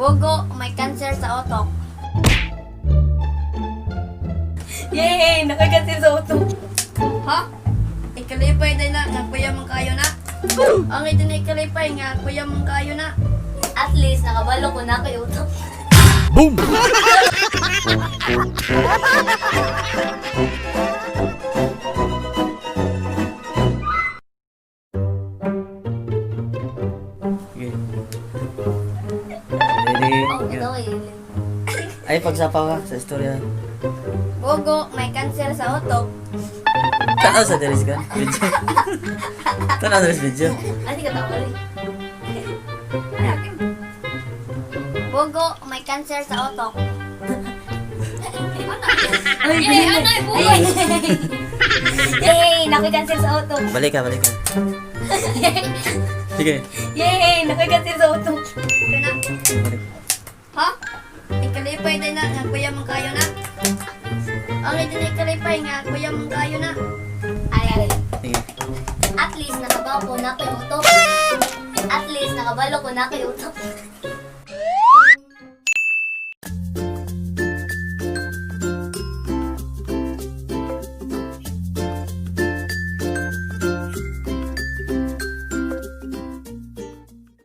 Bogo, may cancer sa utok. Yay! Nakagansin sa utok. Ha? Ikalipay din na nga kuya man kayo na. Ang ito na ikalipay nga kuya man kayo na. At least, nakabalo ko na kay utok. Boom! Okay. Ready? Oh, Go. ito eh. Ay, pagsapa ka sa istorya. Bogo, may cancer sa utok. Tanaw sa Teres ka? Video. Tanaw sa Teres video. Ay, di ka tawa rin. Bogo, may cancer sa utok. Ay, yay! Ano ay buhay? Yay! Nakagansin sa utok. Balik ka, balik ka. Sige. Yay! Nakagansin sa utok. Ito na. Balik. Ha? Ikalipay din na nga kuya man kayo na. Ang ito na ikalipay nga kuya man kayo na. Ay, ay. Sige. At least, nakabalo ko na kay utok. At least, nakabalo ko na kay utok.